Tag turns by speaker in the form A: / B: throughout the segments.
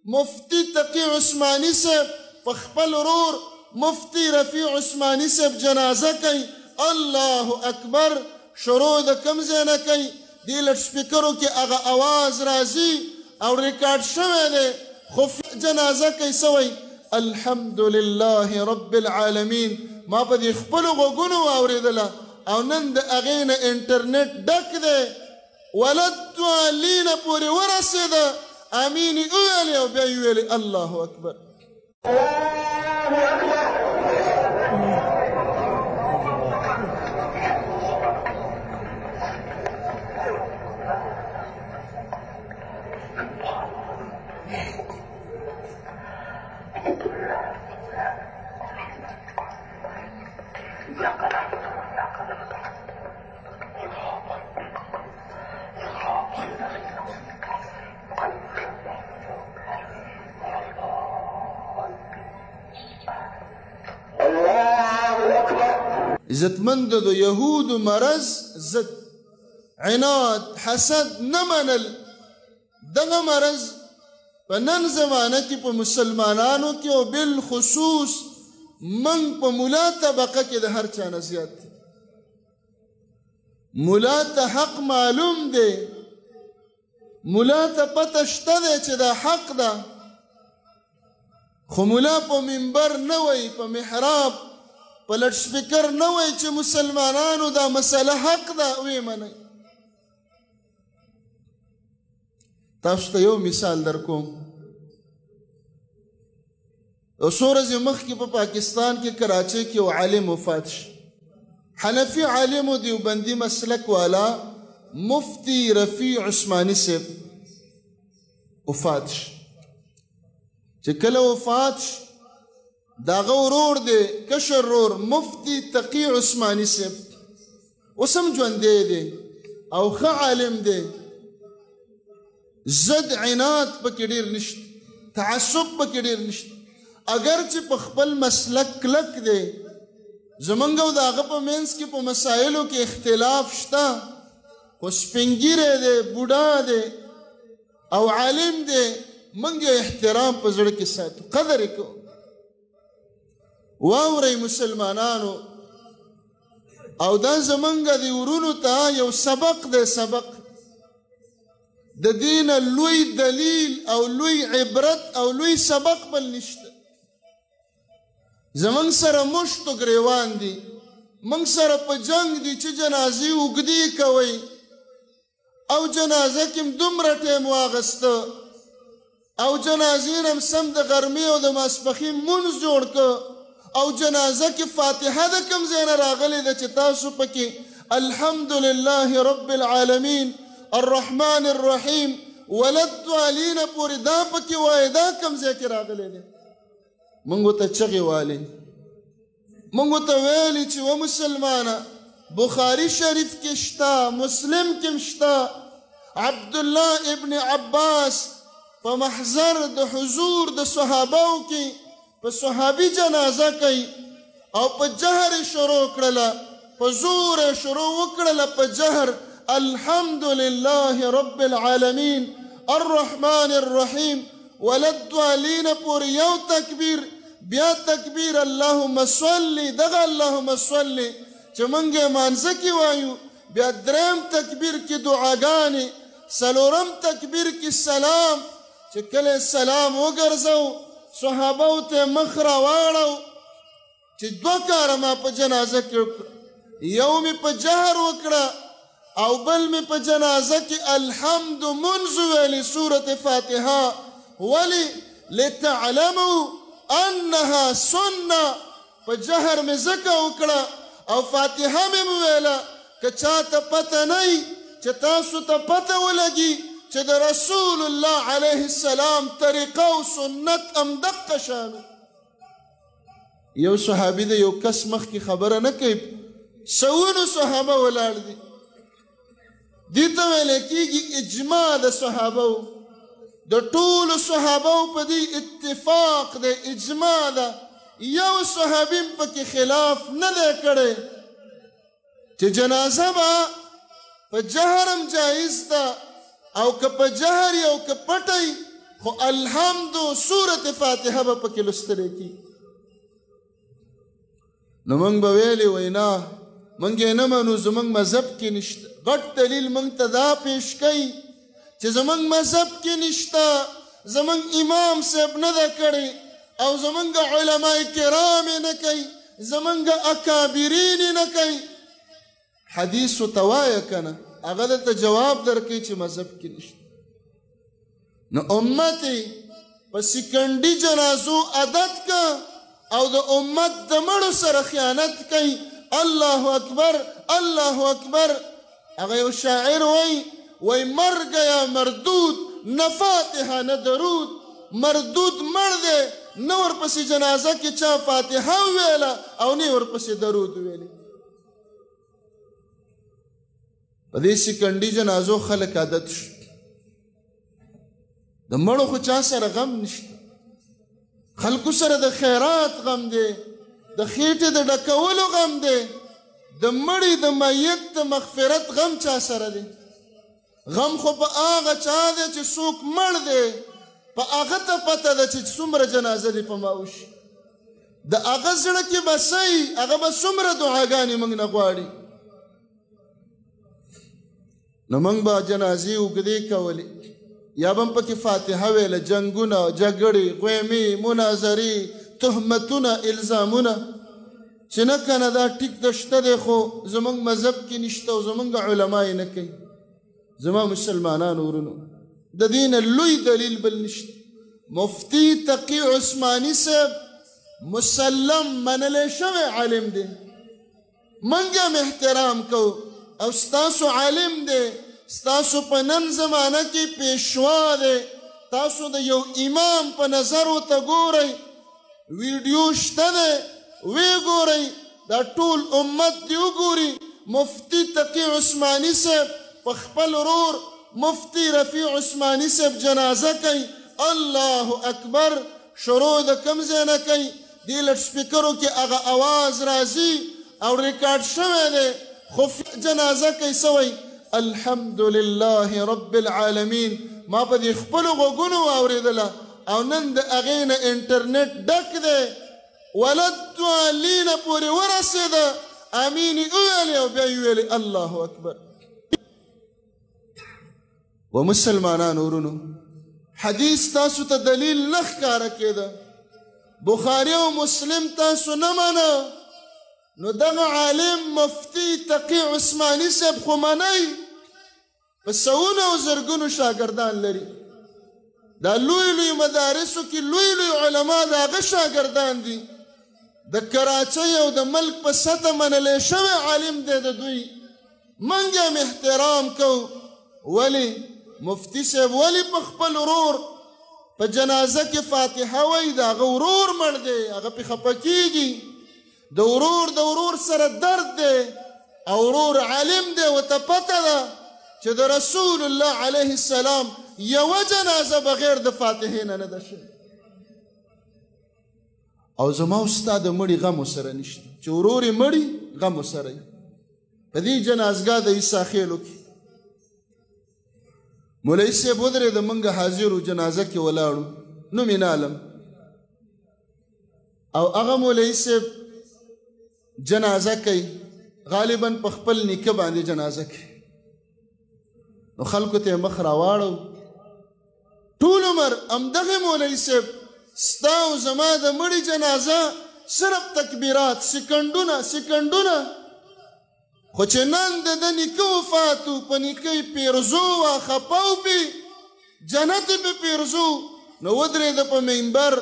A: مفتي تقي عثماني صاحب په خپل ورور مفتي رفیع عثماني صاحب جنازه کوي. الله اکبر. شروع د کوم ځای نه کوي؟ دې لوډسپیکرو کې هغه اواز راځي او ریکارډ شوی دی. خو جنازه کوي څه وایي؟ الحمد لله رب العالمین. ما په دې خپلو غوږونو واورېدله او نن د هغې نه انټرنیټ ډک دی. ولدوالین پورې ورسېده، امین یې وویلې او بیا یې وویلې الله اکبر.
B: الله اکبر.
A: عزتمند د یهودو مرض ضد، عناد، حسد نه منل. دغه مرض په نن زمانه کې په مسلمانانو کې او بالخصوص موږ په ملا طبقه کې د هر چا نه زیات دی. ملا ته حق معلوم دی، ملا ته پته شته دی چې دا حق ده، خو ملا په منبر نه وایي، په محراب، په لوډسپیکر نه وایي چې مسلمانانو دا مسله حق ده ویې منئ. تاسو ته یو مثال در کوم. یو څو ورځې مخکې په پاکستان کې کراچۍ کې یو عالم وفات شو. حنفي عالم و، دیوبندي مسلک والا مفتي رفیع عثماني صاحب وفات شو. چې کله وفات شو، د هغه ورور دی، کشر ورور مفتي تقي عثماني صاحب اوس هم ژوندی دی او ښه عالم دی. ضد عناد پکې ډېر نشته، تعصب پکې ډېر نشته، اګر چې په خپل مسلک کلک دی. زمونږ او د هغه په منځ کې په مسایلو کې اختلاف شته، خو سپینږیری دی، بوډا دی او عالم دی، موږ یې احترام په زړه کې ساتو، قدر یې کوو. واورئ مسلمانانو، او دا زمونږ د ورونو ته یو سبق دی، سبق د دین لوی دلیل او لوی عبرت او لوی سبق بل نشته. زمونږ سره مشت ګریوان دي، موږ سره په جنګ دي چې جنازې اوږدې کوئ، او جنازه کې هم دومره ټایم واغسته، او جنازې نه هم سم د غرمې او د ماسپښین مونځ جوړ کړ، او جنازه کې فاتحه د کوم ځای نه راغلې ده چې تاسو پکې الحمد لله رب العالمین الرحمن الرحیم ولدوالین پورې دا پکې وایې، دا کوم ځای کې راغلې ده؟ موږ ورته چغې والې، موږ ورته ویلي چې و مسلمانه، بخاري شریف کې شته، مسلم کې هم شته، عبدالله ابن عباس په محضر د حضور د صحابو کې په صحابي جنازه کوي او په جهر یې شروع کړله، په زور یې شروع وکړله په جهر الحمد لله رب العالمین الرحمن الرحیم ولدوالین پورې یو تکبیر، بیا تکبیر اللهم صلی، دغه اللهم صلی چې موږ یې مانځه کې وایو، بیا دریم تکبیر کې دعاګانې، څلورم تکبیر کې سلام، چې کله سلام وګرځو صحابو ته مخ راواړو چې دوه کاره ما په جنازه کې وکړه، یو مې په جهر وکړه او بل مې په جنازه کې الحمد منځ ویلې سورة فاتحه. ولې؟ لتعلموا انها سنه. په جهر مې ځکه وکړه او فاتحه مې وویله که چاته پته نه وي، چې تاسو ته پته ولګي چې د رسول الله علیه السلام طریقه او سنت هم دقه شان. یو صحابي د یو کس مخکې خبره نه کوي، سوونو صحابه ولاړ دي، دې ته ویل کېږي اجماع د صحابو، د ټولو صحابو په دې اتفاق دی، اجماع ده، یو صحابي هم پکې خلاف نه دی کړی چې جنازه به په جهر هم جایز ده، او که په جهر او که پټه خو الحمد سورة فاتحه به پکې لوستلی کېږي. نو موږ به ویلې وای نه، موږ یې نه منو، زموږ مذهب کې نشته. غټ دلیل موږ ته دا پیش کوي چې زموږ مذهب کې نشته، زموږ امام صاحب نه ده کړې، او زموږ علما کرام یې نه کوي، زموږ اکابرین یې نه کوي. حدیث ته وایه که نه، هغه درته جواب درکوي چې مذهب کې نشته. نو امت په سیکنډي جنازو عادت که او د امت د مړو سره خیانت کوي. الله اکبر، الله اکبر. هغه یو شاعر وایي، وایي مر ګیا مردود، نه فاتحه نه درود. مردود مړ دی، نه ورپسې جنازه کې چا فاتحه وویله او نه ورپسې درود وویلې. په دې سیکنډي جنازو خلک عادت شو. د مړو خو چا سره غم نشته، خلکو سره د خیرات غم دی، د خېټې د ډکولو غم دی، د مړي د میت د مغفرت غم چا سره دی؟ غم خو په هغه چا دی چې څوک مړ دی، په هغه ته پته ده چې څومره جنازه دې په ما وشي. د هغه زړه کې به څه وي، هغه به څومره دعاګانې موږ نه غواړي. نو موږ به جنازې اوږدې کولې، یا به هم پکې فاتحه ویله. جنګونه، جګړې، غویمې، مناظرې، تهمتونه، الزامونه، چې نه که نه دا ټیک د شته دی، خو زموږ مذهب کې نشته او زموږ علما یې نه کوي. زما مسلمانانو ورونو، د دې نه لوی دلیل بل نشته. مفتی تقی عثماني صاحب مسلم منلی شوی عالم دی، موږ هم احترام کوو، او ستاسو عالم دی، ستاسو په نن زمانه کې پیشوا دی، تاسو د یو امام په نظر ورته ګورئ. ویډیو شته دی، ویې ګورئ، دا ټول امت دې وګوري. مفتی تقی عثماني صاحب په خپل ورور مفتی رفیع عثماني صاحب جنازه کوي. الله اکبر. شروع د کوم ځای نه کوي؟ دې لوډسپیکرو کې هغه اواز راځي او ریکارډ شوی دی. خو جنازه کوي، څه وایي؟ الحمد لله رب العالمین. ما په دې خپلو غوږونو واورېدله، او نن د هغې نه انټرنیټ ډک دی. ولد پورې ورسېده، امین یې وویلې او بیا یې وویلې الله اکبر. و مسلمانانو ورونو، حدیث تاسو ته دلیل نه ښکاره کېده، بخاري او مسلم تاسو نه منه، نو دغه عالم مفتی تقی عثماني صاحب خو منئ، په سوونو او زرګونو شاګردان لري. دا لوی لوی مدارسو کې لوی لوی علما د هغه شاګردان دي. د کراچۍ او د ملک په سطح منلی شوی عالم دی د دوی. موږ هم احترام کوو. ولې مفتی صاحب ولې په خپل ورور په جنازه کې فاتحه وایي؟ د هغه ورور مړ دی، هغه پرې خفه کېږي، د ورور د ورور سره درد دی، او ورور عالم دی، ورته پته ده چې د رسول الله علیه السلام یوه جنازه بغیر د فاتحې نه نه ده شوې. او زما او ستا د مړي غم ورسره نشته، چې ورور یې مړي غم ورسره وي. په دې جنازګاه د عیسی خېلو کې مولوي صاحب ودرېده، موږ حاضر وو، جنازه کې ولاړو، نوم یې نه علم. او هغه مولوي صاحب جنازه کوي، غالبا په خپل نیکه باندې جنازه کوي. نو خلکو ته یې مخ راواړو. ټول عمر همدغه مولوي صاحب ستا او زما د مړي جنازه صرف تکبیرات، سیکنډونه سیکنډونه. خو چې نن د ده نیکه وفات و، په نیکه یې پیرزو وه، خفه و پې، جنت یې پې پیرزو، نو ودرېده په منبر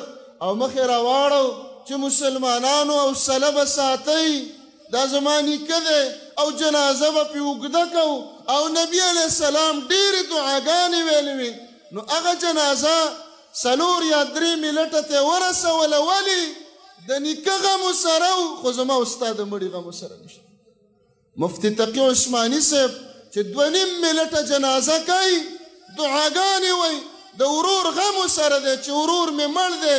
A: او مخ یې راواړو چې مسلمانانو حوصله به ساتئ، دا زما نیکه دی او جنازه به پې اوږده کوو. او نبي علیه السلام ډېرې دعاګانې ویلې وې. نو هغه جنازه 4 یا 3 منټه ته ورسوله. ولې؟ د نیکه غم سره و، خو زما او ستا د مړي غم سره نشته. مفتی تقی عثماني صاحب چې 2.5 منټه جنازه کوي، دعاګانې وایي، د ورور غم سره دی چې ورور مې مړ دی،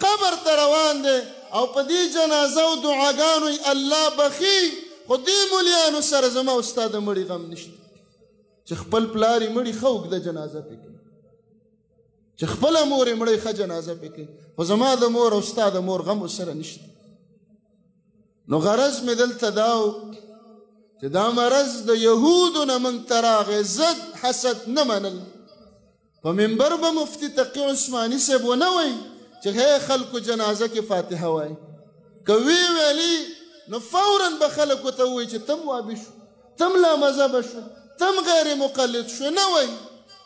A: قبر ته روان دی، او په دې جنازه او دعاګانو یې الله بخي. خو دې مولیانو سره زما او ستا د مړي غم نشته چې خپل پلار یې مړي ښه اوږده جنازه پرې کوي، چې خپله مور یې مړی ښه جنازه پې کوي، خو زما د مور او ستا د مور غم ورسره نشته. نو غرض مې دلته دا و چې دا مرض د یهودو نه موږ ته راغی، ضد حسد نه منل. په منبر به مفتي تقي عثماني صاحب ونه وایي چې هی خلکو جنازه کې فاتحه وایي، که وی ویلي نو فورا به خلکو ته ووایي چې تم وابي شو، تم لا مذهبه شو، تم غیر مقلد شو. نه وایي.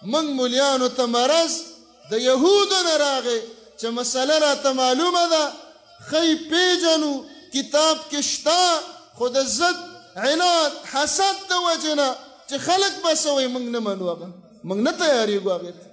A: موږ مولیانو ته مرض د یهودو نه راغی چې مسله راته معلومه ده، ښه یې پېژنو، کتاب کې شته، خو د ضد عناد حسد د وجې نه چې خلک به څه وایي موږ نه منو، هغه موږ نه تیارېږو هغې ته.